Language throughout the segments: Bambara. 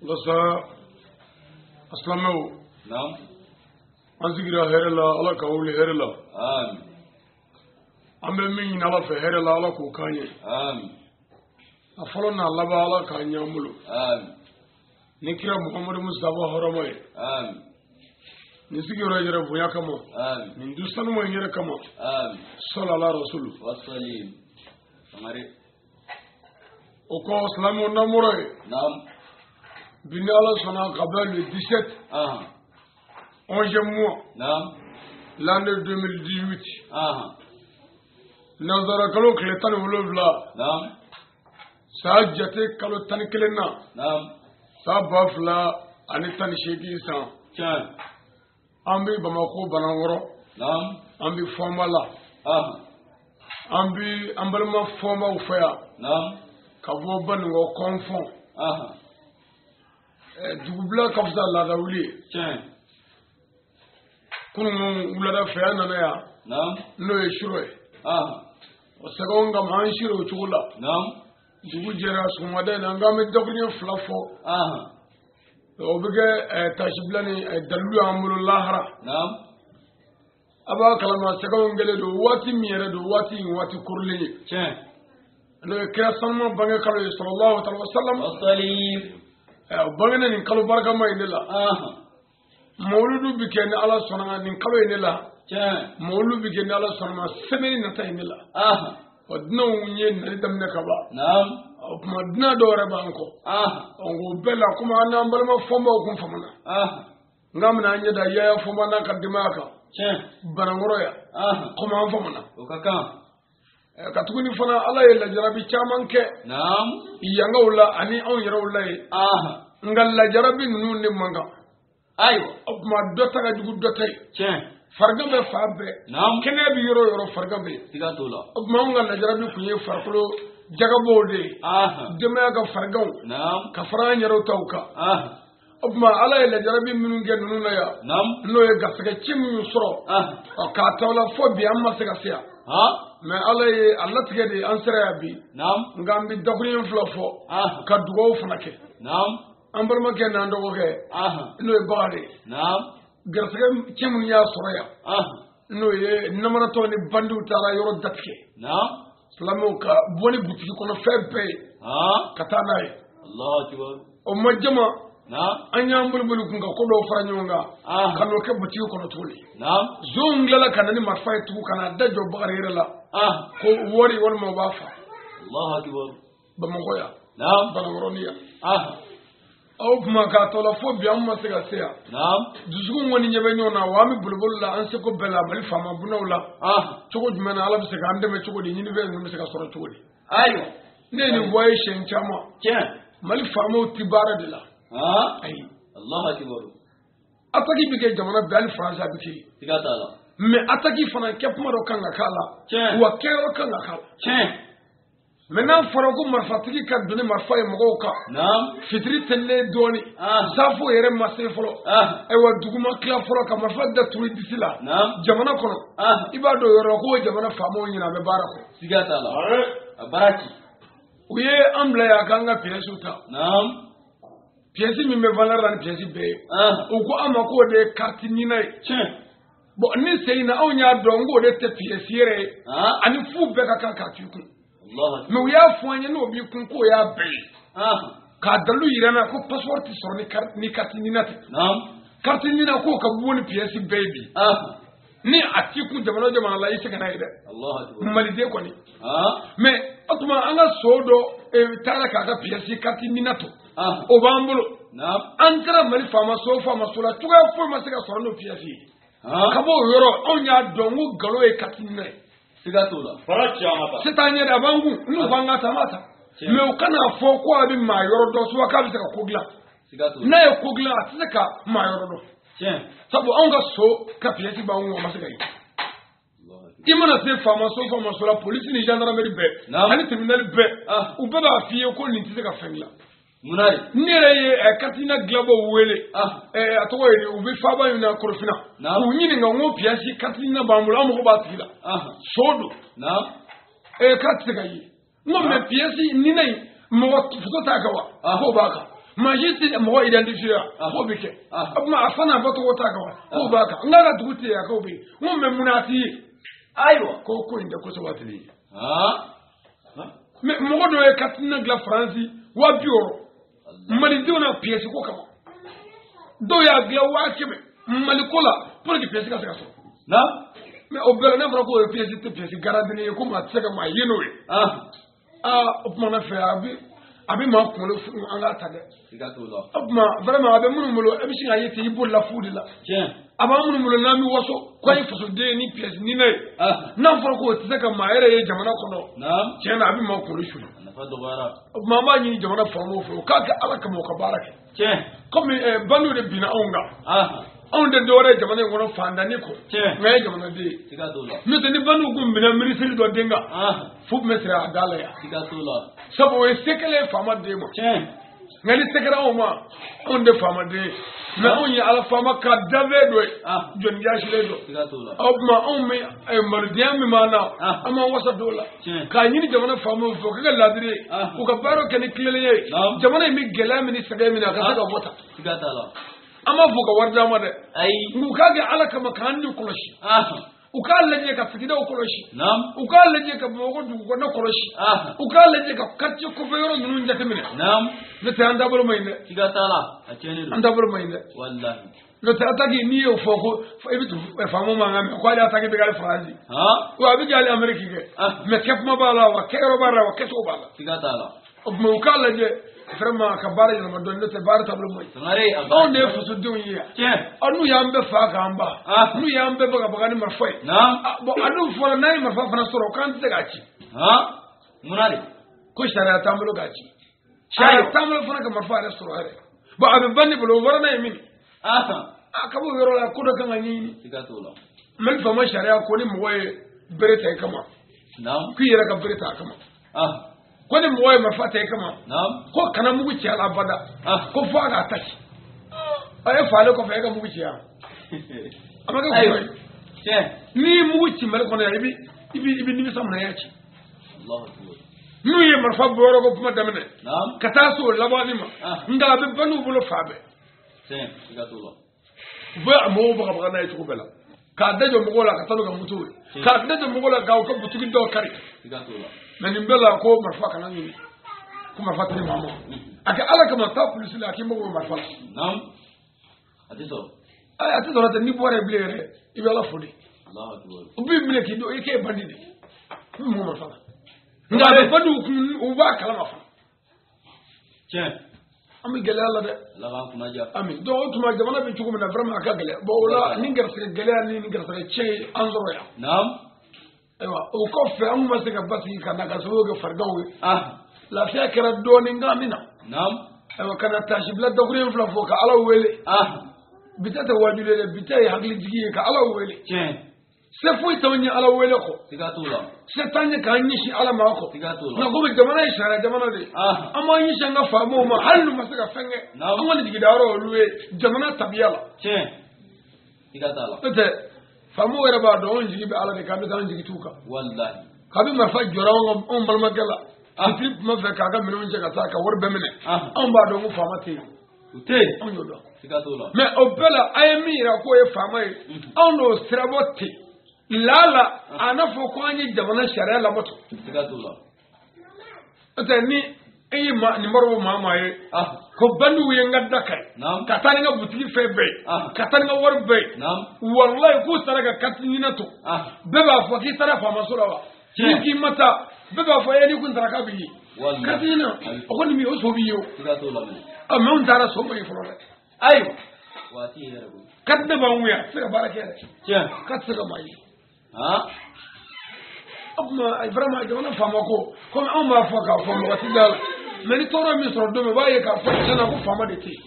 Walasa a silamɛw, Naam. an sigira hɛrɛ la, Ala ka wuli hɛrɛ la. Amin. An bɛ min ɲini Ala fɛ hɛrɛ la, Ala k'o k'an ye. Amin. A fɔlɔ n'a laban, Ala k'a ɲɛ an bolo. Amin. Ni kira Muhamadu Mustafa hɔrɔma ye. Amin. Nin sigiyɔrɔ yɛrɛ bonya kama. Amin. Nin du sanuma in yɛrɛ kama. Amin. Sɔlala rasulu. Wasalim. Sangare. O kɔ, silamɛw, n'an bɔra yen, Naam. bi ni Ala sɔnna, ka bɛn le 17, 11e mois, Naam. l'année 2018, nanzara kalo tile 17, Naam. san jate kalo 11 na, Naam. san 2018 san, Tiɲɛ. an bɛ Bamakɔ Banankɔrɔ. Naam. An bɛ Fɔnba la. An bɛ an balima Fɔnbaw fɛ yan, Naam. ka bɔ Banikɔ Kɔnfɔn. Dugubila ka fisa laada wuli ye. Tiɲɛ. Kunun wulada fɛ, an nana yan, Naam. n'o ye suro ye. O sɛgɛnw kama, an sira o cogo la. Naam. Dugu jɛra sɔgɔmada in na, n k'an bɛ dakuruɲɛ fila fɔ. O bɛ kɛ tasibila ni dalilu y'an bolo lahara. Naam. A b'a kalama, sɛgɛnw kɛlen don waati min yɛrɛ don, waati in waati korilen ye, Tiɲɛ. n'o ye kira sanuma bange kalo ye, sallallahu alaihi wa sallam. Wasalim. O bangenen nin kalo barikama in de la. Mawuludu bɛ kɛ ni Ala sɔnna nin kalo in de la. Tiɲɛ. Mawuludu bɛ kɛ ni Ala sɔnna ma semaine nata in de la. Ɔ, dunanw ye nali daminɛ ka ban. Naam. O tuma, dunan dɔw yɛrɛ b'an kɔ. Ɔ, o bɛɛ la, komi an n'an balima Fɔnbaw kun famana, n k'an bɛna an ɲɛ da Yaya Fɔnba n'a ka denbaya kan Tiɲɛ. Banankɔrɔ yan, komi an famana. O ka kan. Ka tuguni fana, Ala ye lajarabi caman kɛ Naam. yangaw la ani anw yɛrɛw la ye, nka lajarabi ninnu de man kan. Ayiwa. O tuma, dɔ ta ka jugu dɔ ta ye. Tiɲɛ. Farigan bɛ fan bɛɛ. Naam. Kɛnɛya bɛ yɔrɔ o yɔrɔ, farigan bɛ yen. Siga t'o la. O tuma, anw ka lajarabi tun ye farikolo jagabɔw de ye, denbaya ka fariganw, Naam. ka fara an yɛrɛw taw kan. O tuma, Ala ye lajarabi minnu kɛ ninnu na yan, Naam. n'o ye garisɛgɛ ci minnu sɔrɔ, ɔ, k'a ta o la fo bi, an ma se ka se yan, mais Ala ye a latigɛ de, an sera yan bi. Naam. Nka an bɛ dakuruɲɛ fila fɔ ka dugawu fana kɛ Naam. an balimakɛ n'an dɔgɔkɛ, n'o ye Bakari ye. Naam. Garisɛgɛ cɛ minnu y'a sɔrɔ yan, n'o ye namaratɔ ni bandiw taara yɔrɔ datigɛ, Naam. silamɛw ka bɔ ni butigi kɔnɔ fɛn bɛɛ ye ka taa n'a ye. Allahu akbar. O ma jama, Naam. an y'an boliboli kun ka ko dɔw fara ɲɔgɔn kan ka n'o kɛ butigi kɔnɔ tuguni. Naam. Zonw tilala ka na ni marifa ye tugun, ka n'a da jɔ Bakari yɛrɛ la ko wari walima u b'a fa. Allahu akbar. Bamakɔ yan, Naam. Banakɔrɔni yan. O tuma, k'a tɔ la fo bi, an ma se ka se yan. Naam. Dusukun kɔni ɲɛ bɛ ɲɔgɔn na wa, an bɛ boliboli la an seko bɛɛ la Mali faama bondaw la. Cogo jumɛn na Ala bɛ se k'an dɛmɛ cogo di, ɲinifɛn ninnu bɛ se ka sɔrɔ cogo di? Ayiwa. Ne ye nin fɔ a ye siɲɛ caman. Tiɲɛ. Mali faamaw ti baara de la. Ayi. Allahu akbar. Attaque bɛ kɛ jamana bɛɛ, hali Faransi a bɛ kɛ yen. Siga t'a la. Mais attaque fana kɛ kuma dɔ kan ka k'a la. Tiɲɛ. Wa kɛyɔrɔ kan ka k'a la. Tiɲɛ. Mais n'a fɔra ko marifatigi ka don ni marifa ye mɔgɔw kan, Naam. fitiri telilen dɔɔnin, safo yɛrɛ ma se fɔlɔ, ayiwa, dugu ma tila fɔlɔ, ka marifa da turu i disi la Naam. jamana kɔnɔ, i b'a dɔn yɔrɔ ko jamana faamaw ɲinɛ a bɛ baara kɔ. Siga t'a la. A baara ci. U ye an bila yan k'an ka pièces ta. Naam. Pièce min bɛ valeur la ni pièce bɛɛ ye, u ko an ma k'o de ye carte NINA ye. Tiɲɛ. Bon, ni sen in na, anw y'a dɔn k'o de tɛ pièce yɛrɛ ye, ani fu bɛɛ ka kan k'a t'i kun. Allahu akbar. Mais u y'a fɔ an ye n'o b'i kun, k'o y'a bɛɛ ye, k'a dalilu yira n na ko passeport tɛ sɔrɔ ni carte NINA tɛ. Naam. Carte NINA k'o ka bon ni pièce bɛɛ ye bi. Ni a t'i kun jamana o jamana la, i se ka n'a ye dɛ. Allahu akbar. Maliden kɔni. Mais o tuma, an ka so dɔ taara k'a ka pièce carte NINA to, o b'an bolo. Naam. An taara Mali faama so o faama so la, cogoya foyi ma se ka sɔrɔ n'o pièce ye. Ka bɔ o yɔrɔ, anw y'a dɔn ko nkalon ye carte NINA ye. Siga t'o la. Fara ci an ka taa. Se t'an ɲɛ dɛ, a b'an kun, n'u ko an ka ta, an b'a ta. Mais u kan'a fɔ ko a bɛ maa yɔrɔ dɔn, soit k'a bɛ se ka ko dilan. Siga t'o la. N'a ye ko dilan, a tɛ se ka maa yɔrɔ dɔn. Tiɲɛ. Sabu anw ka so ka pièce b'an kun, a ma se ka ye. I mana se faama so faama so la, polisi ni gendarmerie bɛɛ Naam. ani tribunal bɛɛ, u bɛɛ b'a f'i ye ko nin tɛ se ka fɛn dilan. Munna de? Ne yɛrɛ ye carte NINA dilanbaw wele, a tɔgɔ ye di, u bɛ faaba in na, Korofina. Naam. K'u ɲininka n ko pièce carte NINA b'an bolo, an mago b'a tigi la, so don. K'a tɛ se ka ye. N ko mais pièce NINA in, mɔgɔ foto t'a kan wa? K'o b'a kan. Mansin tɛ mɔgɔ identifier k'o bɛ kɛ. O tuma a fa n'a ba tɔgɔ t'a kan wa? K'o b'a kan. N k'a ka dugu tɛ yen a k'o bɛ yen. N ko mais munna a t'i ye? Ayiwa. Ko in tɛ kosɛbɛ a tile ye. Mais mɔgɔ dɔ ye carte NINA dilan Faransi 60 000. Malidenw na pièce ko kama. Dɔw y'a dilan 100 000 Mali ko la pour que pièce ka se ka sɔrɔ. Mais o bɛɛ la n'a fɔra k'o ye pièce tɛ pièce garantine ye ko maa tɛ se ka maa ye n'o ye. Aa o tuma na fɛ a bɛ maa kunkolo funu an k'a ta dɛ. O tuma vraiment a bɛ minnu bolo e bɛ sin k'a ye ten i bolila fu de la. A b'an minnu bolo n'an bɛ waso k'an ye fasoden ye ni pièce NINA ye. N'a fɔra k'o tɛ se ka maa yɛrɛ ye jamana kɔnɔ. Tiɲɛ na a bɛ maa kunkolo suli. O tuma an b'a ɲini jamana faamaw fɛ u k'a kɛ Ala kama u ka baara kɛ. Komi bandiw de binna anw kan. Anw tɛ dɔwɛrɛ ye jamana in kɔnɔ fantanni kɔ. Nka ye jamanaden ye. N'o tɛ ni bandiw kun minɛ minisiri dɔ den kan. Fu tun bɛ siri a da la yan. Sabu o ye se kɛlen ye faama den ma. Nka ni se kɛra anw ma anw tɛ faamaden ye. Mais anw ye Ala faama ka danfɛn dɔ ye. Jɔnni jasilen dɔ. O tuma anw bɛ malodenya min b'an na an b'an wasa don o la. K'a ɲini jamana faamaw fɛ u ka kɛ laadiri ye. U ka baaraw kɛ ni tilennenya ye. Jamana in bɛ gɛlɛya min ni sɛgɛn min na a ka se ka bɔ tan. An b'a fɔ ka wari d'an ma dɛ. U k'a kɛ Ala kama k'an ni kɔlɔsi. U k'a lajɛ ka sigidaw kɔlɔsi. U k'a lajɛ ka Bamakɔ dugu kɔnɔna kɔlɔsi. U k'a lajɛ ka quartier kɔfɛ yɔrɔ ninnu jateminɛ. N'o tɛ an taabolo ma ɲi dɛ. An taabolo ma ɲi dɛ. N'o tɛ attaque n'i y'o fɔ ko i bɛ tugu faamaw mankan mɛn ko hali attaque bɛ kɛ hali Faransi. Wa a bɛ kɛ hali Amérique kɛ. Mais kɛ kuma b'a la wa kɛyɔrɔ b'a la wa kɛcogo b'a la. O tuma u k'a lajɛ vraiment ka baara yɛlɛma dɔɔnin n'o tɛ baara taabolo ma ɲi. Anw de ye fasodenw ye yan. N'u y'an bɛɛ fa k'an ba. N'u y'an bɛɛ bagabaga ni marifa ye. Bon a dun fɔra n'an ye marifa fana sɔrɔ k'an tɛ se k'a ci. Ko sariya t'an bolo k'a ci. Sariya t'an bolo fana ka marifa yɛrɛ sɔrɔ yɛrɛ. Bon a bɛ bandi bolo o bɔra n'a ye min. A ka b'o yɔrɔ la ko dɔ kan ka ɲɛɲini. Mali faama sariya ko ni mɔgɔ ye bere ta i kama. K'i yɛrɛ ka bere ta a kama. Ko ni mɔgɔ ye marifa ta i kama. Ko kana mugu ci a la abada. Ko fo a k'a ta ci. A ye faale kɔfɛ e ka mugu ci yan. A ma kɛ ko ye. N'i ye mugu ci Mali kɔnɔ yan i bɛ nimisa mun na i y'a ci. N'u ye marifa bɔyɔrɔ ko kuma daminɛ. Ka taa se o labanni ma. Nka a bɛ bandiw bolo fan bɛɛ. U bɛ mɔgɔw bagabaga n'a ye cogo bɛɛ la. K'a da jɔ mɔgɔw la ka taa n'u ka moto ye. K'a da jɔ mɔgɔw la k'aw ka butigi dɔw kari. Mais nin bɛɛ la ko marifa kana ɲini. Ko marifa tɛ di maa ma. A kɛ Ala kama taa polisi la a k'i mago bɛ marifa la. A tɛ sɔrɔ. A tɛ sɔrɔ tɛ n'i bɔra yen bilen yɛrɛ i bɛ Ala fo de. U b'i minɛ k'i don i k'e bandi de ye. I bɛ mɔgɔ marifa la. Nka a bɛ bandiw kun u b'a kalama fana. An bɛ gɛlɛya la dɛ. Ami donc o tuma jamana bɛ cogo min na vraiment a ka gɛlɛn. Bon o la ni garisɛgɛ gɛlɛya ni garisɛgɛ tiɲɛ ye an sɔrɔ yan. Ayiwa o kɔfɛ an ma se ka basigi ka na ka sababu kɛ fariganw ye. Lafiya kɛra dɔɔnin nka min na. Ayiwa ka na taasibila dakuruɲɛ fila fɔ ka Ala wele. Bi ta tɛ waajuli ye dɛ bi ta ye hakilijigi ye ka Ala wele. Se foyi t'anw ye Ala wele kɔ. Se t'an ye k'an ɲɛsin Ala ma kɔ. Nka komi jamana ye sariya jamana de ye. An b'an ɲɛsin an ka faamaw ma hali n'u ma se ka fɛn kɛ. An kɔni jigidayɔrɔ olu ye jamana tabiya la. N'o tɛ faamaw yɛrɛ b'a dɔn anw jigi bɛ Ala de kan an bɛ taa an jigi t'u kan. Kabi marifa jɔra anw balimakɛ la. Fitiri tuma fɛ k'a ka minɛnw cɛ ka taa ka wari bɛɛ minɛ. Anw b'a dɔn ko faama tɛ yen. Anw y'o dɔn. Mais o bɛɛ la a ye min yira k'o ye faama ye. Anw n'o sirabɔ ten. Lala a n'a fɔ ko an ye jamana sariya labato. N'o tɛ ni e ye nin baro bɔ maa ye ko bandiw ye n ka da kari ka taa ni n ka butigi fɛn bɛɛ ye ka taa ni n ka wari bɛɛ ye walayi k'u taara ka carte NINA to bɛɛ b'a fɔ k'i taara faamaso la wa ni k'i ma taa bɛɛ b'a fɔ e n'i kun taara k'a b'i ye carte NINA o kɔni b'i o so b'i ye o mais anw taara so ma ye fɔlɔ dɛ. Ayiwa carte NINA b'anw kun yan a tɛ se ka baara kɛ dɛ k'a tɛ se ka maa ye. O tuma vraiment jamana faama ko komi anw b'a fɔ k'a fɔ mɔgɔ ti da la mais ni tɔɔrɔ min sɔrɔ don min u b'a ye k'a fɔ tiɲɛ na ko faama de tɛ yen.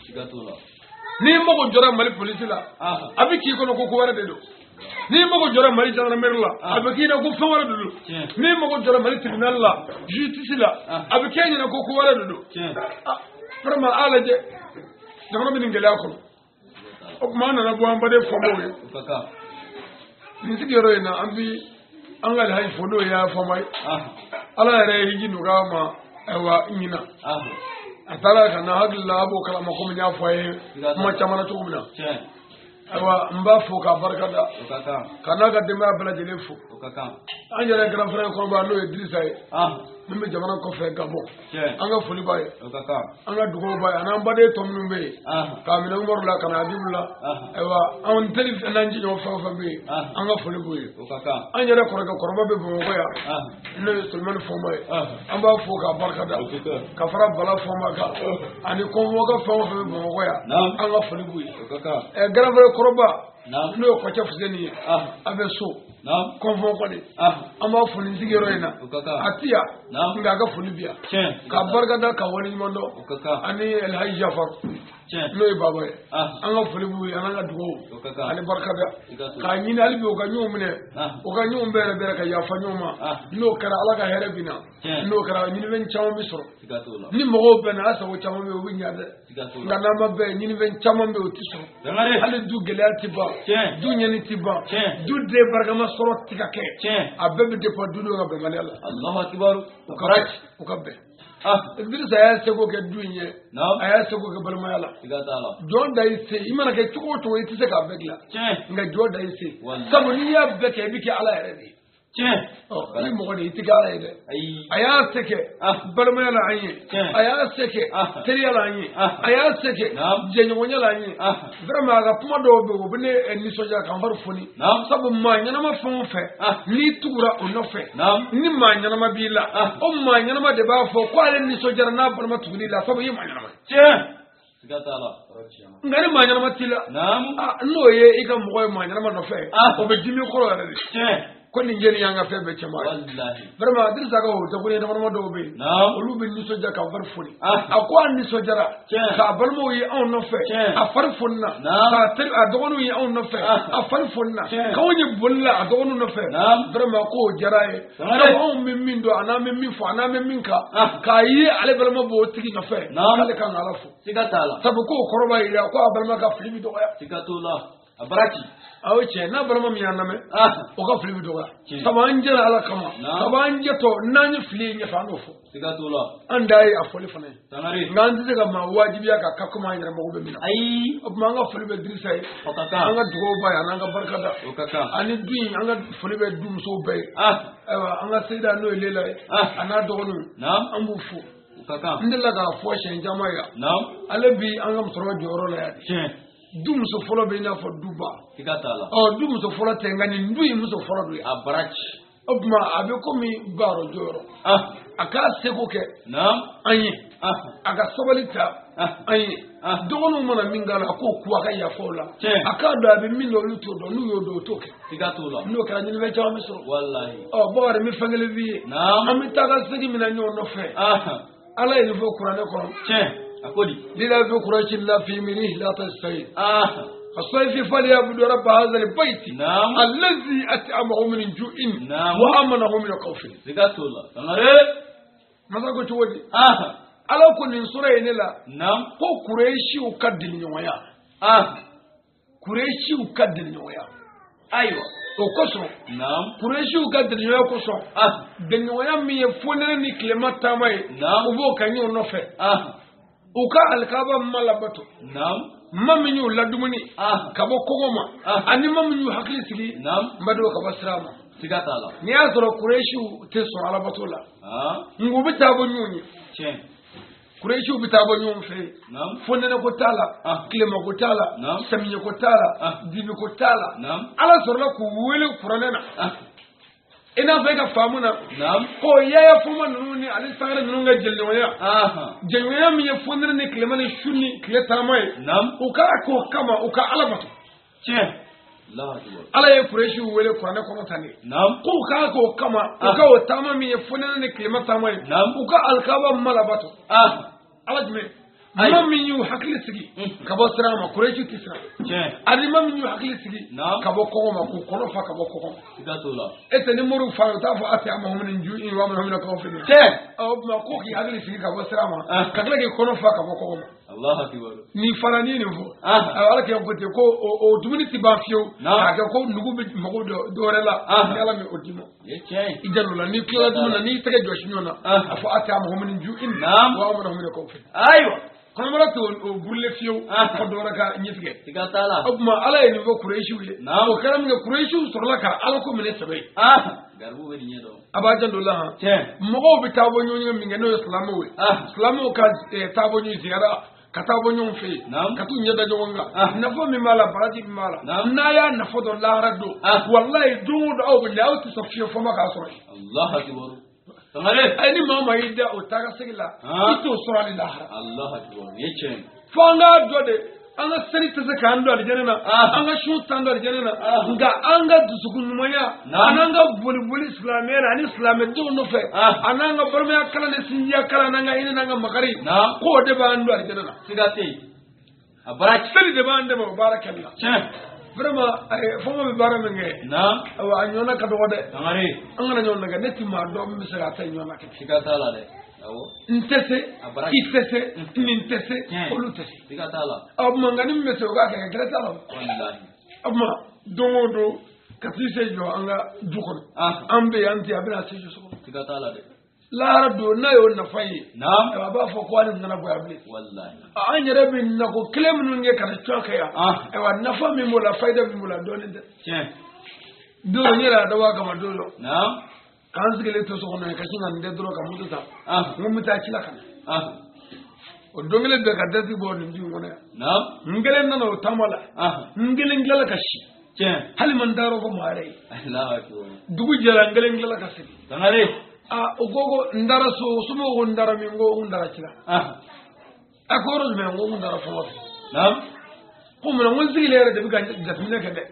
N'i mago jɔra Mali polisi la a bɛ k'i kɔnɔ ko ko wɛrɛ de don. N'i mago jɔra Mali gendarmerie la a bɛ k'i ɲɛna ko fɛn wɛrɛ de don. N'i mago jɔra Mali tribunal la justice la a bɛ k'e ɲɛna ko ko wɛrɛ de don. Vraiment a lajɛ jamana bɛ nin gɛlɛya kɔnɔ. O tuma an nana bɔ an baden faamaw ye. Nin sigiyɔrɔ in na an bi an ka alhaji fo n'o ye faama ye. Ala yɛrɛ ye hiji nɔgɔya ma ayiwa ɲina. A taara ka na hakili la a b'o kalama komi n y'a fɔ a ye kuma caman na cogo min na. Ayiwa n b'a fo k'a barika da. Ka n'a ka denbaya bɛɛ lajɛlen fo. An yɛrɛ grand frère kɔrɔba n'o ye Dirisa ye. Min bɛ jamana kɔfɛ Gabon. An ka foli b'a ye. An ka dugawu b'a ye an'an baden tɔ minnu bɛ yen. K'a minɛ Umaru la ka na Abibu la. Ayiwa an teri n'an jɛɲɔgɔn fɛn o fɛn bɛ yen. An ka foli b'u ye. An yɛrɛ kɔrɔkɛ kɔrɔba bɛ Bamakɔ yan. N'o ye Sulemani Fɔnba ye. An b'a fo k'a barika da. Ka fara Bala Fɔnba kan. Ani kɔnfɔka fɛn o fɛn bɛ Bamakɔ yan. An ka foli b'u ye. Grand frère kɔrɔba. N'o ye Kɔcɛ Fuseni ye. A bɛ so. Kɔnfɔ kɔni. An b'a fo nin sigiyɔrɔ in na. A ti yan. Nka a ka foli bi yan. Ka barika da ka waleɲuman dɔn. Ani Elhaji Jafar. N'o ye baba ye. An ka foli b'u ye an ka dugawu. Ani barika da. K'a ɲini hali bi u ka ɲɔgɔn minɛ. U ka ɲɔgɔn bɛrɛ bɛrɛ ka yafa ɲɔgɔn ma. N'o kɛra Ala ka hɛrɛ bi na. N'o kɛra ɲinifɛn caman bɛ sɔrɔ. Ni mɔgɔw bɛnna a sago caman bɛ yen o bɛ ɲa dɛ. Nka n'an ma bɛn ɲinifɛn caman bɛ yen o tɛ sɔrɔ. Hali du gɛlɛya tɛ ban. Du ɲɛni tɛ ban. Du den barikama sɔrɔ tɛ ka kɛ. A bɛɛ bɛ dépend du dɔw ka bɛnbaliya la. U ka bɛn. Idrissa y'a seko kɛ du in ye. A y'a seko kɛ balimaya la. Jɔn da i se i mana kɛ cogo o cogo i tɛ se k'a bɛɛ dilan. Nka jɔn da i se. Sabu n'i y'a bɛɛ kɛ i bɛ kɛ Ala yɛrɛ de ye. Ni mɔgɔ de i tɛ kɛ Ala ye dɛ. A y'a se kɛ balimaya la an ye. A y'a se kɛ teriya la an ye. A y'a se kɛ jɛɲɔgɔnya la an ye. Vraiment a ka kuma dɔw bɛ yen o bɛ ne nisɔndiya k'an fari foni. Sabu maa ɲɛnama fɛn o fɛn n'i tugura o nɔfɛ ni maa ɲɛnama b'i la o maa ɲɛnama de b'a fɔ ko ale nisɔndiyara n'a balima tuguli la sabu i ye maa ɲɛnama ye. Nka ni maa ɲɛnama t'i la n'o ye i ka mɔgɔ ye maa ɲɛnama nɔfɛ o bɛ dimi kɔrɔ yɛrɛ de. Ko nin jeli y'an ka fɛn bɛɛ cɛman ye. Vraiment Dirisa ka o jagoya damadama dɔw bɛ yen olu bɛ nisɔndiya k'a fari foni. A ko a nisɔndiyara k'a balimaw ye anw nɔfɛ a fari fonina k'a teri a dɔgɔninw ye anw nɔfɛ a fari fonina k'anw ye boli la a dɔgɔninw nɔfɛ. Vraiment k'o diyara a ye. Sabu anw bɛ min dɔn a n'an bɛ min fɔ a n'an bɛ min kan k'a ye ale balima b'o tigi nɔfɛ k'ale kan k'Ala fo. Sabu k'o kɔrɔ b'a jira ko a balima ka fili bɛ dɔgɔya. A baraki. Aw cɛ n'a balima min y'an lamɛn o ka fili bɛ dɔgɔya. Sabu an jɛra Ala kama. Sabu an jɛtɔ n'an ye fili ye ɲɛfɛ an n'o fɔ. An da ye a fɔli fana ye. Nka an tɛ se ka maa wajibiya ka kɛ komi an yɛrɛ mago bɛ min na. O tuma an ka foli bɛ Dirisa ye. An ka dugawu b'a ye an'an ka barika da. Ani du in an ka foli bɛ du musow bɛɛ ye. Ayiwa an ka seyida n'o ye Lela ye. A n'a dɔgɔninw. An b'u fo. N delila k'a fɔ siɲɛ caman yan. Ale bi an ka musokɔrɔba jɔyɔrɔ la yan. Du muso fɔlɔ bɛ i n'a fɔ duba. Du muso fɔlɔ tɛ nka nin du in muso fɔlɔ don. A baraji. O tuma a bɛ komi baaro jɔyɔrɔ. A k'a seko kɛ. An ye. A ka sabali ta. An ye. Dɔgɔninw mana min k'a la a k'o ku a ka yafa o la. A k'a dɔn a bɛ min dɔn olu t'o dɔn n'u y'o dɔn o t'o kɛ. N'o kɛra ɲinifɛn caman bɛ sɔrɔ. Bakari n bɛ fɛn kelen f'i ye. An bɛ taa ka segin min na ɲɔgɔn nɔfɛ. Ala ye nin fɔ kuranɛ kɔnɔ. لله في قريش لا في منه لا تستعين الصيف فليعبدوا رب هذا البيت الذي أطعمهم من جوع وآمنهم من خوف. ماذا قلت ودي؟ على كل سورة إنلا كو قريش وكدل نوايا قريش وكدل نوايا أيوة وكسر قريش وكدل نوايا كسر دنيا مي فونني كلمة تامي وبو كانيو نوفه u ka alikaba ma labato. Ma min y'u ladumuni ka bɔ kɔngɔ ma ani ma min y'u hakili sigi n bɛ don ka bɔ sira ma. N'i y'a sɔrɔ kuresiw tɛ sɔn alabato la nka u bɛ taa bɔ ɲɔgɔn ye. Kuresiw bɛ taa bɔ ɲɔgɔn fɛ yen fonɛnɛ ko t'a la tilema ko t'a la samiyɛ ko t'a la dibi ko t'a la. Ala sɔrɔla k'u wele kuranɛ na. I n'a fɔ e ka faamu na ko yaya foma ninnu ni ale sangare ninnu ka jɛɲɔgɔnya jɛɲɔgɔnya min ye fonɛnɛ ni tilema ni su ni tile taama ye u ka k'o kama u ka Ala bato. Ala ye Kuresiw wele kuranɛ kɔnɔ tan de k'u k'a k'o kama u ka o taama min ye fonɛnɛ ni tilema taama ye u ka alikaba ma labato. Ala jumɛn Maa min y'u hakili sigi ka bɔ siran ma Kurɛsi tɛ siran. Ani maa min y'u hakili sigi ka bɔ kɔngɔ ma k'u kɔnɔ fa ka bɔ kɔngɔ ma. E tɛ ni moriw fa ye u t'a fɔ a tɛ a ma min ju wa ma min kɔngɔ fɛ. O tuma ko k'i hakili sigi ka bɔ siran ma ka tila k'i kɔnɔ fa ka bɔ kɔngɔ ma. Ni fara ni nin fɔ. Ala k'e ko ten ko o dumuni tɛ ban fiyewu. K'a kɛ ko nugu bɛ mago dɔ wɛrɛ la. Ni Ala min o d'i ma. I janto la n'i tilala dumuni na n'i tɛgɛ jɔsi ɲɔgɔn na a fɔ a tɛ a ma min ju wa ma min kɔngɔ fɛ. Ayiwa. Kɔnɔbara t'o burulen fiyewu fo dɔ wɛrɛ ka ɲɛtigɛ. O tuma Ala ye nin fɔ Kurɛsiw ye. O kɛra min kɛ Kurɛsiw sɔrɔla ka Ala ko minɛ sɛbɛ ye. A b'a janto la han. Mɔgɔw bɛ taa bɔ ɲɔgɔn ye min kɛ n'o ye silamɛw ye. Silamɛw ka taa bɔ ɲɔgɔn ziyara ka taa bɔ ɲɔgɔn fɛ yen. Ka t'u ɲɛ da ɲɔgɔn kan. Nafa min b'a la baraji min b'a la. N'a y'a nafa dɔn lahara don. Walayi don o don aw bɛ na aw tɛ sɔn fiyewu fo ma k'a sɔrɔ yen. Ayi ni maa maa y'i da o taa ka segin la i t'o sɔrɔ hali lahara. Fo an k'a dɔn de an ka seli tɛ se k'an don alijɛnɛ na an ka sun t'an don alijɛnɛ na nka an ka dusukun ɲumanya an'an ka boli boli silamɛya la ani silamɛdenw nɔfɛ an'an ka balimaya kalan ni sinjiya kalan n'an ka hinɛ n'an ka makari k'o de b'an don alijɛnɛ na. Seli de b'an dɛmɛ o baara kɛli la. Vraiment fo ma bɛ baara min kɛ awa a ɲɔgɔnna ka dɔgɔ dɛ. An kana ɲɔgɔn nɛgɛ ne ti maa dɔn min bɛ se k'a ta ɲɔgɔnna kɛ. N tɛ se i tɛ se nin tɛ se olu tɛ se. O tuma nka ni min bɛ se o k'a kɛ ka gɛrɛ t'a la. O tuma don o don ka t'i se jɔ an ka du kɔnɔ an bɛ yan ten a bɛna se jɔ so kɔnɔ. Lahara don n'a y'o nafa ye a b'a fɔ ko hali nana bɔ yan bilen. An yɛrɛ bɛ nako kelen minnu kɛ ka na cɔ kɛ yan ayiwa nafa min b'o la fayida min b'o la dɔɔnin tɛ. Don n yɛrɛ y'a dabɔ a kama don dɔ k'an sigilen to so kɔnɔ yen ka sin ka nin dɛ dɔrɔn ka moto ta n ko n bɛ taa ci la ka na. O don kelen bɛɛ ka dasi bɔ nin du in kɔnɔ yan. N kelen nana o taama la n kelen tilala ka si. Hali ma n dayɔrɔ fɔ maa yɛrɛ ye. Dugu jɛra n kelen tilala ka segin. O ko ko n taara so somɔgɔw ko n taara min ko n taara ci la. A ko yɔrɔ jumɛn ko n taara fɔlɔ fɛ. Ko munna ko n sigilen yɛrɛ de bɛ ka jateminɛ kɛ dɛ.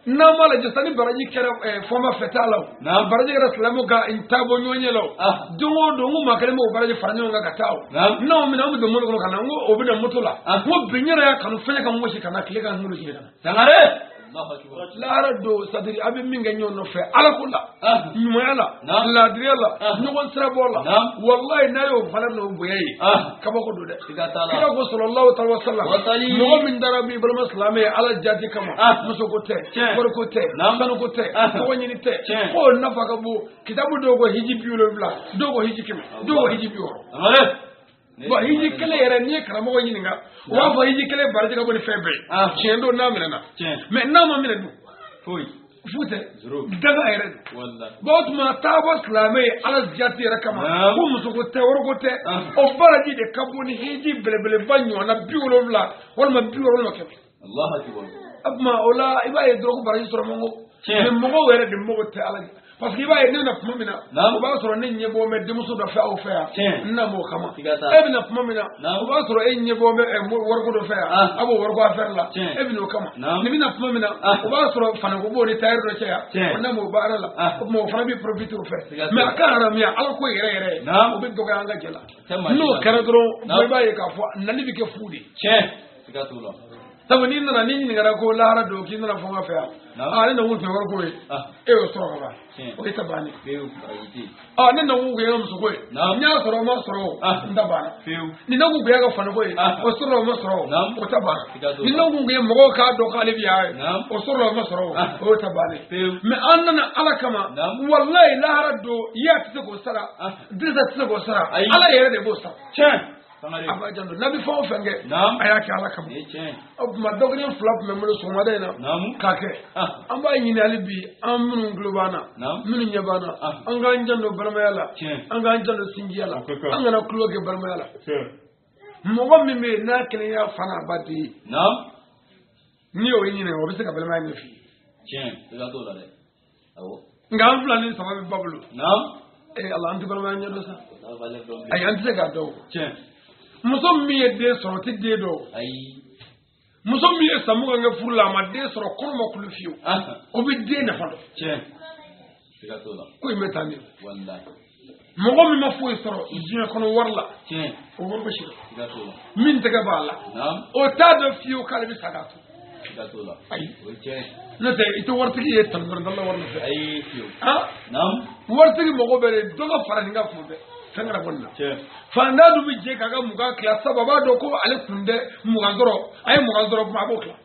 N'an m'a lajɛ sisan ni baraji kɛra fɔnba fɛ t'a la o. Baraji kɛra silamɛw ka taabɔ ɲɔgɔn ɲɛ la o. Don o don n ko maa kelen b'o baraji fara ɲɔgɔn kan ka taa o. N'anw bɛna an bɛ don moto kɔnɔ ka na n ko o bɛ na moto la. N ko bi n yɛrɛ y'a kanu fɛn ka n gosi ka na tile ka n gosi ka na. Lahara don c'est-à-dire a bɛ min kɛ ɲɔgɔn nɔfɛ ala ko la ɲumanya la laadiriya la ɲɔgɔn sirabɔ la walayi n'a y'o valeur n'o bonya ye kabako don dɛ. Kira ko sallallahu alaihi wa sallam mɔgɔ min taara b'i balima silamɛ ye ala jati kama musoko tɛ wariko tɛ sanuko tɛ tɔgɔ ɲini tɛ k'o nafa ka bon kitabu dɔw ko hiji 70 dɔw ko hiji 100 dɔw ko hiji 60. Bon hiji kelen yɛrɛ n'i ye karamɔgɔ ɲininka u b'a fɔ hiji kelen baraji ka bɔ ni fɛn bɛɛ ye tiɲɛ don n'a minɛna mais n'a ma minɛ dun fu tɛ daga yɛrɛ don. Bon o tuma taabɔ silamɛ ye ala jati yɛrɛ kama ko musoko tɛ wariko tɛ o baraji de ka bon ni hiji belebeleba ɲɔgɔnna 70 walima 60 walima 100. O tuma o la i b'a ye dɔrɔn ko baraji sɔrɔ man go mais mɔgɔw yɛrɛ de mago tɛ ala ye. Parce que i b'a ye ne na tuma min na o b'a sɔrɔ ne ɲɛ bɔ bɛ denmuso dɔ fɛ aw fɛ yan n na m'o kama e bɛna tuma min na o b'a sɔrɔ e ɲɛ bɔ bɛ wariko dɔ fɛ yan a b'o wariko affaire la e bɛ n'o kama nin bɛna tuma min na o b'a sɔrɔ faniko b'o ni tailleur dɔ cɛ yan o na m'o baara la o tuma o fana bɛ profiter o fɛ mais a ka haramuya ala ko yɛrɛ yɛrɛ ye o bɛ dɔgɔya an ka jɛ la n'o kɛra dɔrɔn i b'a ye k'a fɔ nali bɛ kɛ fu de ye. Sabu n'i nana n'i ɲininkara ko lahara don k'i nana fɔ n ka fɛ yan ne nakun tun ye wariko ye e y'o sɔrɔ ka ban o ye ta bannen ne nakun tun ye ka musoko ye n y'a sɔrɔ o ma sɔrɔ o n ta banna ni nakun tun ye ka faniko ye o sɔrɔla o ma sɔrɔ o ta banna ni nakun tun ye mɔgɔw k'a dɔn k'ale bɛ yan o sɔrɔla o ma sɔrɔ o y'o ta bannen mais an nana ala kama walayi lahara don ya tɛ se k'o sara Dirisa tɛ se k'o sara ala yɛrɛ de b'o sara. A b'a janto n'a bɛ fɛn o fɛn kɛ a y'a kɛ ala kama. O tuma dɔgɔnin fila tun bɛ n bolo sɔgɔmada in na k'a kɛ an b'a ɲini hali bi an minnu tulo b'an na minnu ɲɛ b'an na an k'an janto balimaya la an k'an janto sinjiya la an kana tulo kɛ balimaya la. Mɔgɔ min bɛ yen n'a kelen y'a fa n'a ba den ye n'i y'o ɲininka o bɛ se ka balimaya ɲɛf'i ye. Nka an fila ni saba bɛ ba bolo. Ala an tɛ balimaya ɲɛ dɔn sa. Ayi an tɛ se k'a dɔn o. Muso min ye den sɔrɔ o tɛ den dɔn. Muso min ye san 20 kɛ furu la a ma den sɔrɔ kɔnɔ ma kulu fiyewu. O bɛ den nafa dɔn. Ko in bɛ taa min. Mɔgɔ min ma foyi sɔrɔ diɲɛ kɔnɔ wari la o wari bɛ siri min tɛgɛ b'a la o t'a dɔn fiyewu k'ale bɛ sa k'a to ayi n'o tɛ i tɛ waritigi ye talifɛrɛntala wari nɔfɛ waritigi mago bɛ de dɔ ka fara nin kan kuma bɛɛ fɛn kana bɔ nin na fantan dun bɛ jɛ k'a ka 20 tila sabu a b'a dɔn ko ale kun tɛ 20 sɔrɔ a ye 20 sɔrɔ kuma a b'o tila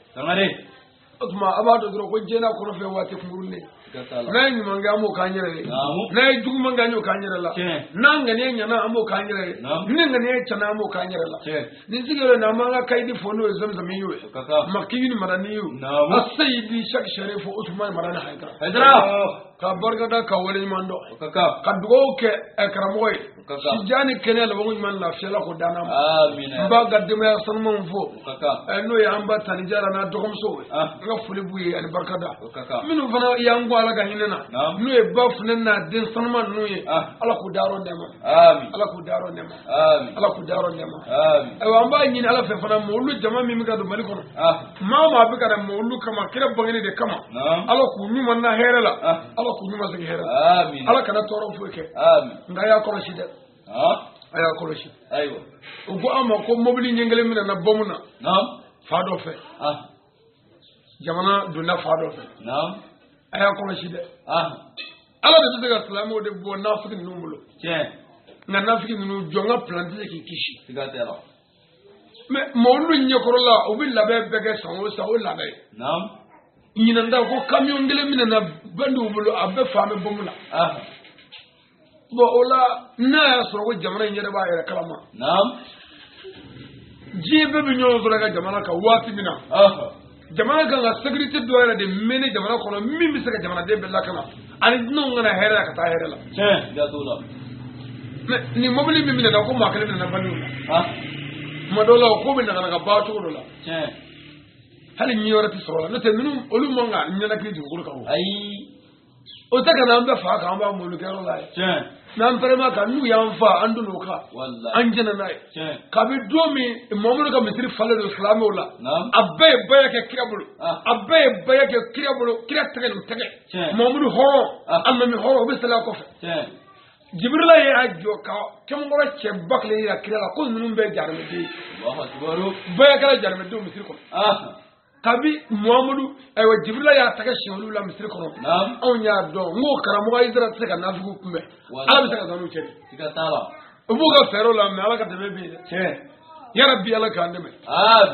o tuma a b'a dɔn dɔrɔn ko diɲɛ n'a kɔnɔ fɛn waati kunkurunin n'a ye ɲuman kɛ an b'o k'an yɛrɛ ye n'a ye juguman kɛ an y'o k'an yɛrɛ la n'an ŋaniya ɲɛna an b'o k'an yɛrɛ ye ni ŋaniya tiɲɛna an b'o k'an yɛrɛ la ni sigiyɔrɔ in na an b'an ka kayidi fɔ n'o ye zamzami ye makiyu ni madani ye aseyidi Cheikh Sherifu Usumani Madani Hayidara ka barika da ka waleɲuman dɔn ka dugawu kɛ karamɔgɔ ye sijan ni kɛnɛya labanko ɲuman lafiya la k'o d'an ma n b'a ka denbaya sanumanw fo n'o ye an ba Tani Jara n'a dɔgɔmusow ye n ka foli b'u ye ani barika da minnu fana y'an kɔ Ala ka hinɛ na n'o ye ba funɛ n'a den sanuman ninnu ye Ala k'u dayɔrɔ nɛɛma Ala k'u dayɔrɔ nɛɛma Ala k'u dayɔrɔ nɛɛma ayiwa an b'a ɲini Ala fɛ fana mawulu jama min bɛ ka don Mali kɔnɔ maa o maa bɛ ka na mawulu kama kira bangeni de kama Ala k'u ɲuman na hɛrɛ la Ala k'u ɲuman segin hɛrɛ la Ala kana tɔɔrɔ foyi kɛ nka a y'a kɔlɔsi dɛ a y'a kɔlɔsi ayiwa u ko an ma ko mobili ɲɛ kelen minɛna bɔmu na fa dɔ fɛ jamana donna fa dɔ fɛ a y'a kɔlɔsi dɛ Ala de bɛ se ka silamɛw de bɔ nafigi ninnu bolo nka nafigi ninnu jɔn ka plan tɛ se k'i kisi mais mawulu ɲɛkɔrɔla u bɛ labɛn bɛɛ kɛ san o san o labɛn ɲinan ta ko camion kelen minɛna bandiw bolo a bɛɛ fan bɛ bɔmu la bon o la n'a y'a sɔrɔ ko jamana in yɛrɛ b'a yɛrɛ kalama diɲɛ bɛɛ bɛ ɲɔgɔn sɔrɔ ka jamana kan waati min na jamana kan ka sécurité dɔ yɛrɛ de mɛnɛ jamana kɔnɔ min bɛ se ka jamanaden bɛɛ lakana ani dunanw kana hɛrɛ la ka taa hɛrɛ la mais nin mobili min minɛna ko maa kelen minɛna bandiw la tuma dɔw la o ko bɛ nagana ka ban cogo dɔ la hali ɲɛ wɛrɛ tɛ sɔrɔ la n'o tɛ ninnu olu man ka ɲɛnakili dugukolo kan o ayi o tɛ ka na an bɛɛ fa kan an b'a mɔbilikɛyɔrɔ la ye n'an pɛrɛma kan n'u y'an fa an donn'o kan an jɛnna n'a ye kabi don min Mamadu ka misiri falen don silamɛw la a bɛɛ ye baya kɛ kira bolo a bɛɛ ye baya kɛ kira bolo kira tɛgɛ n'u tɛgɛ Mamadu hɔrɔn alimami hɔrɔn o bɛ seli a kɔfɛ Jibirila ye a jɔ ka kɛmɛkɔrɔ cɛ ba kelen yira kira la ko ninnu bɛɛ jarimɛden ye baya kɛra jarimɛdenw misiri kɔnɔ kabi Muhamadu ayiwa Jibirila y'a tɛgɛ siɲɛ olu la misiri kɔnɔ anw y'a dɔn n ko karamɔgɔ Ayidara tɛ se ka nafigiw kunbɛn Ala bɛ se ka taa n'u cɛ de u b'u ka fɛɛrɛw la mais Ala ka dɛmɛ bɛ yen dɛ yarabi Ala k'an dɛmɛ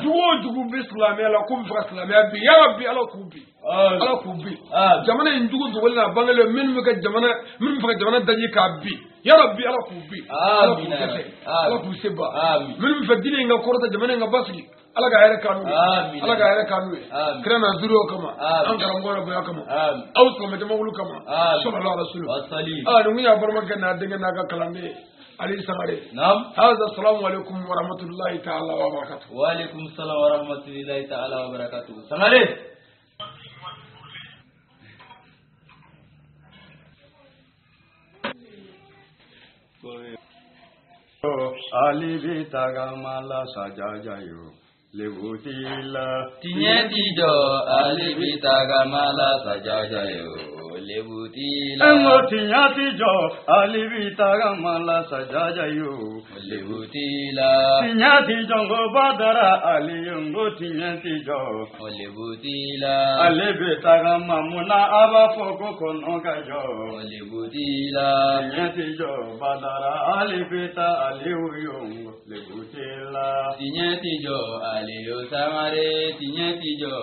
jugu o jugu bɛ silamɛya la k'u bɛ fɛ ka silamɛya bin yarabi Ala k'u bin Ala k'u bin jamana in jugu dogolen n'a bangelen minnu bɛ ka jamana minnu bɛ fɛ ka jamana daji k'a bin yarabi Ala k'u bin Ala k'u dɛsɛ Ala k'u se ban minnu bɛ fɛ diinɛ in ka kɔrɔta jamana in ka basigi Ala ka hɛrɛ k'an n'u ye Ala ka hɛrɛ k'an n'u ye kira n'a zuriyaw kama an karamɔgɔ yɛrɛ bonya kama aw silamɛ jamakulu kama sallallahu alaihi wasallam nin kun y'a balimakɛ n'a denkɛ n'a ka kalanden ye Ali Sangare haza salamu alaikum wa rahmatullahi ta'ala wa barakatuh wa alaikum salam wa rahmatullahi ta'ala wa barakatuh Sangare Ali bi tagama la sajaja yo lebutila tiɲɛ ti jɔ Ali bi tagama la sajaja yo lebutila ngo tiɲɛ ti jɔ Ali bi tagama la sajaja yo lebutila tiɲɛ ti jɔ ngo badara Ali ngo tiɲɛ ti jɔ lebutila Ale bi tagama munna a b'a fɔ ko kɔnɔ ka jɔ lebutila tiɲɛ ti jɔ badara Ali bi taa Aliyu yo lebutila tiɲɛ ti jɔ Aliyu Sangare tiɲɛ ti jɔ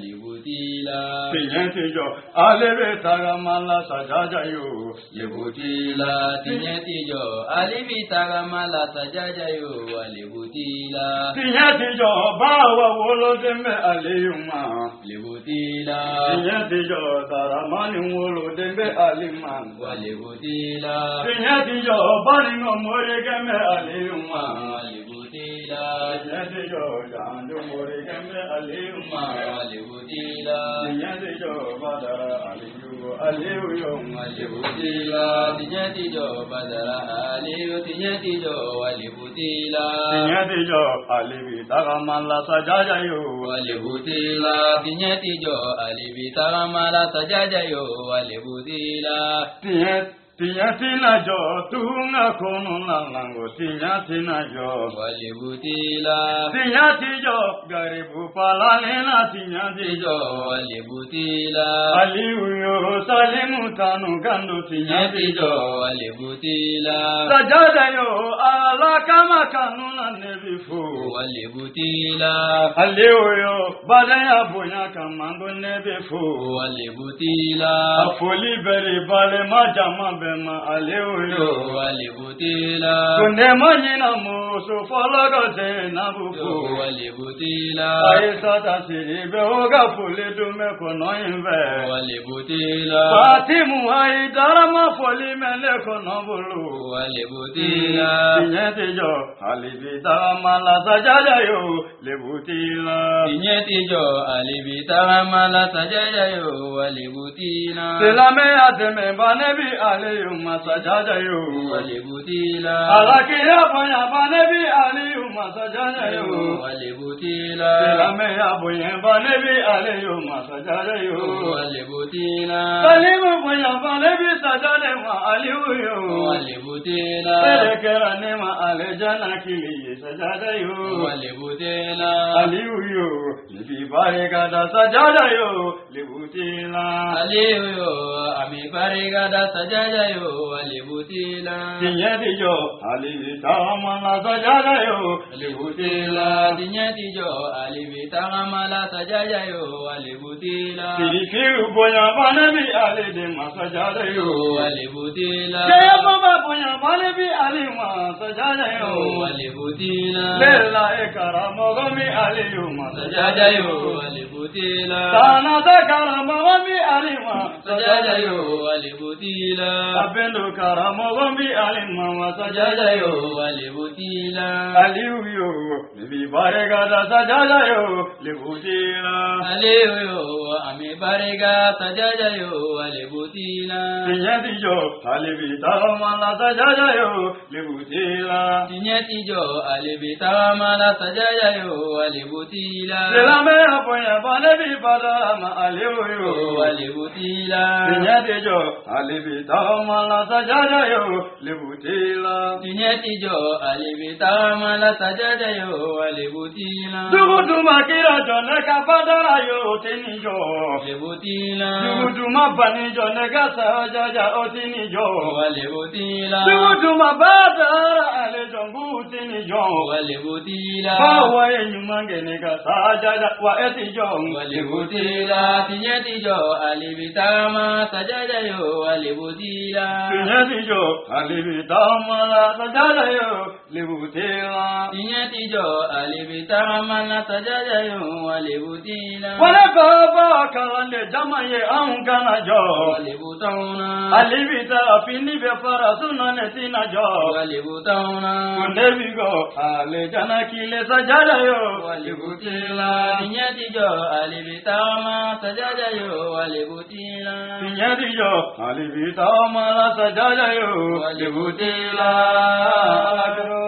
lebutila tiɲɛ ti jɔ Ale bi tagama la sajaja yo lebutila tiɲɛ ti jɔ Ale bi tagama la sajaja yo lebutila tiɲɛ ti jɔ bawa woloden bɛ Aliyu ma lebutila tiɲɛ ti jɔ Daramani woloden bɛ Ali ma lebutila tiɲɛ ti jɔ Baninɔ morikɛ bɛ Aliyu ma lebutila tiɲɛ ti jɔ Janjo morikɛ bɛ Aliyu ma lebutila tiɲɛ ti jɔ Badara Aliyu Aliyu yo lebutila tiɲɛ ti jɔ Badara Aliyu tiɲɛ ti jɔ lebutila tiɲɛ ti jɔ Ali bi tagama la sajaja yo lebutila tiɲɛ ti jɔ Ali bi tagama la sajaja yo lebutila tiɲɛ Tiɲɛ tɛna jɔ tunga kɔnɔna la ko tiɲɛ tɛna jɔ. Walibu t'i la. Tiɲɛ ti jɔ garibu falalen na tiɲɛ ti jɔ. Walibu t'i la. Aliyu yo Salimu tanu kan don tiɲɛ ti jɔ. Walibu t'i la. Sajada yo Ala kama kanu na ne bi fo. Walibu t'i la. Aliyu yo badenya bonya kama ko ne bi fo. Walibu t'i la. A foli bɛri balima jama bɛɛ ma Aliyu yo. Walibu t'i la. Ko ne ma ɲinɛ muso fɔlɔ kɔ Zenabu fo. Walibu t'i la. Ayisata Sidibe o ka foli dun bɛ kɔnɔ in fɛ. Walibu t'i la. Fatimu Hayidara ma foli mɛn ne kɔnɔ bolo. Walibu t'i la. Tiɲɛ ti jɔ hali bi tagama la sajada yo lebu t'i la. Tiɲɛ ti jɔ hali bi tagama la sajada yo walibu t'i la. Silamɛya dɛmɛba ne bi Aliyu ma sajada yo. Walibu t'i la. Ala kira bonyaba ne bi Aliyu ma sajada yo. Walibu t'i la. Silamɛya bonyaba ne bi Aliyu ma sajada yo. Walibu t'i la. Salimu bonyaba ne bi sajada ma Aliyu yo. Walibu t'i la. Ele kɛra ne ma alijana kili ye sajada yo. Walibu t'i la. Aliyu yo ne bi barika da sajada yo lebu t'i la. Aliyu yo ami barika da sajada yo walibu t'i la. Tiɲɛ ti jɔ hali bi tagama la sajada yo lebu t'i la. Tiɲɛ ti jɔ hali bi tagama la sajada yo walibu t'i la. Sirifiw bonyaba ne bi ale de ma sajada yo. Walibu t'i la. Jɛyababa bonyaba ne bi ale ma sajada yo. Walibu t'i la. Lela e karamɔgɔ mi ale yo ma sajada yo walibu t'i la. Tanata karamɔgɔ mi ale ma sajada yo walibu t'i la. Abendo karamɔgɔ mi ale ma sajada yo walibu t'i la. Aliyu yo ne bi barika da sajada yo lebu t'i la. Aliyu yo ami barika sajada yo walibu t'i la. Tiɲɛ ti jɔ hali bi tagama la sajada yo lebu t'i la. Tiɲɛ ti jɔ hali bi tagama la sajada yo walibu t'i la. Silamɛya bonyaba ne bi bada ma Aliyu yo. Walibu t'i la. Tiɲɛ ti jɔ hali bi tagama la sajada yo lebu t'i la. Tiɲɛ ti jɔ hali bi tagama la sajada yo walibu t'i la. Dugutuma kira jɔ ne ka badara yo o tɛ nin jɔ. Lebu t'i la. Dugutuma bani jɔ ne ka sajaja o tɛ nin jɔ. Walibu t'i la. Dugutuma badara ale jɔ k'u tɛ nin jɔ. Walibu t'i la. Bawa ye ɲuman kɛ ne ka sajaja wa e ti jɔ. Walibu t'i la. Tiɲɛ ti jɔ hali bi tagama sajada yo walibu t'i la. Tiɲɛ ti jɔ hali bi tagama la sajada yo lebu t'i la. Tiɲɛ ti jɔ hali bi tagama la sajada yo walibu t'i la. Wale baba kalanden jama ye anw kana jɔ. Walibu t'anw na. Hali bi taa fini bɛ fara sunɔ ne tɛna jɔ. Walibu t'anw na. Ko ne bi kɔ alijana kile sajada yo walibu t'i la. Tiɲɛ ti jɔ hali bi tagama sajada yo walibu t'i la. Tiɲɛ ti jɔ hali bi tagama la sajada yo walibu t'i la. Ala kɛrɛ.